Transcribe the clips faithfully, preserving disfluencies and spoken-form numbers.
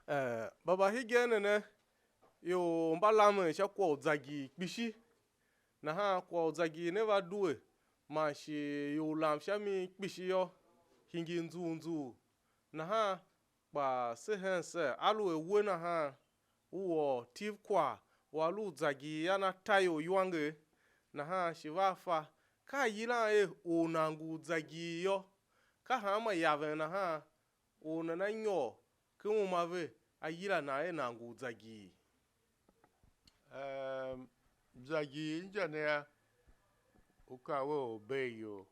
Eh, baba hegen ne ne, ior mba lamen sha kwagh u zagir kpishi. Nahan kwagh u zagir ne va due, man shi ior lam sha mi kpishi yô, hingir nzughul nzughul. Nahan kpa se hen ser, aluer we nahan u ôr tiv kwagh u a lu u zagir a na ta ior iwanger, nahan shi va fa, ka a yilan er or nan ngu u zagir yô, ka hanma yaven nahan or nana nyôr ken uma ve, a yila nan er nan ngu u zagir? Ehm, zagir inja ne yô, u ka we u bee iyol,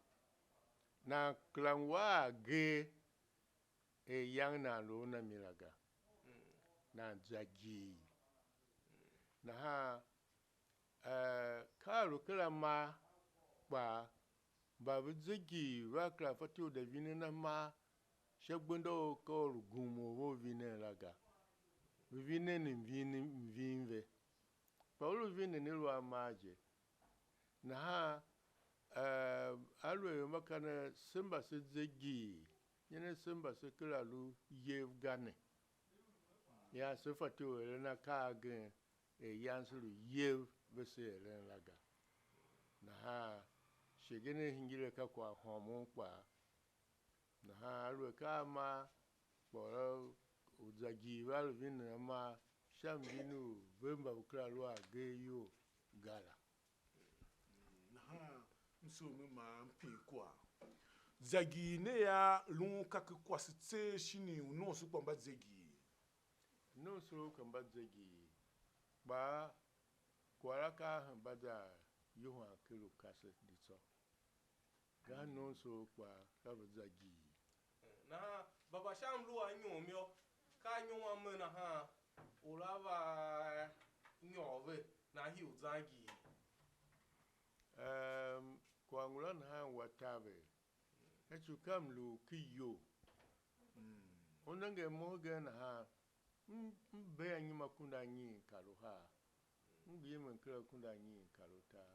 nan kera ngu a agee er iyange nan lu una mi la ga, nan zagir. Nahan eh, ka a lu ken amar kpaa, mba ve zagir vea kera fatyô u da vinen amar sha gbenda u ka u lu gum u ve u vinen la ga. Ve vinen mvin, mvin ve. Kpa ve lu vinen i lu amar je. Nahan, eh, aluer mba ka ne, se mba se zagir, nyi ne se mba se kera lu yev ga ne? Ian se fatyô u eren akaa agen er yan se lu yev ve se eren la ga. Nahan shi gen a hingir a ka kwagh hômon kpaa. Nahan aluer ka a maa kwagh u zagir ve a lu vinen amar sha mvin u ve mba ve kera lu a agee iyol ga la. Nahan m sugh me maa m pin kwagh. Zagir ne ya lun ka ki kwase tseegh shin u nomso kpa mba zegii? Nomso ka mba zegii, kpa kwagh la ka a hemba za yohan ker u kase di tsô. Ka nomso kpa ka ve zagii. Nahan baba sha mlu a nyom yô, ka a nyom a me nahan, or a va nyôr ve, nan hii u zan gii. Ehm, kwagh ngula nahan wa taver. Sha ci u ka mlu u ki iyol. U nenge mo hegen nahan, m, m bee anyom akunda anyiin kar uhar. M ngi yemen ken akunda anyiin kar utar.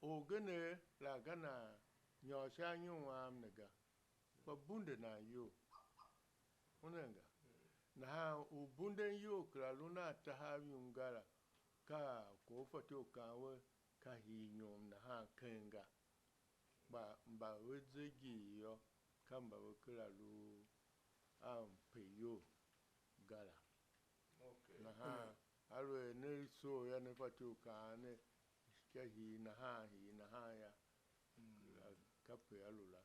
Orgener la ga nan nyôr sha anyom am ne ga, kpa bunde nan iyol. U nenge? Nahan u bunden iyol kera lun a tahav yum ga la, ka kwagh u fatyô u kaan we ka hii nyom nahan keng ga. Kpa mba ve zagir yô, ka mba ve kera lu a mpe iyol ga la. Okay. Nahan aluer ne soo yô, ne fatyô u kaan ne, sha hii nahan, hii nahan yô, kape a lu la.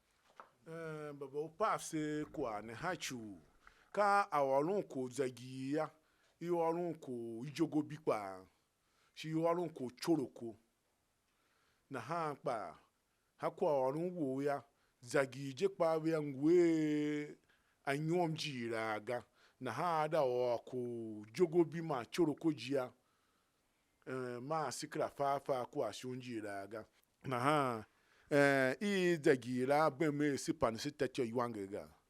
Eh, baba u pav se kwagh ne ha ci u ka a ôron kwagh u zagir yô, i ôron kwagh u ijogobi kpaa, shi i ôron kwagh u ichoroko. Nahan kpaa, ha kwaghôron wou yô, zagir je kpaa vea ngu a anyom jighilaa ga, nahan a da ôr kwagh u ijogobi man ichoroko je yô, eh, maa se kera fa a fa kwagh shon jighilaa ga. Nahan, eh, i zagir la a bem er se pande se ta ityô iwanger ga.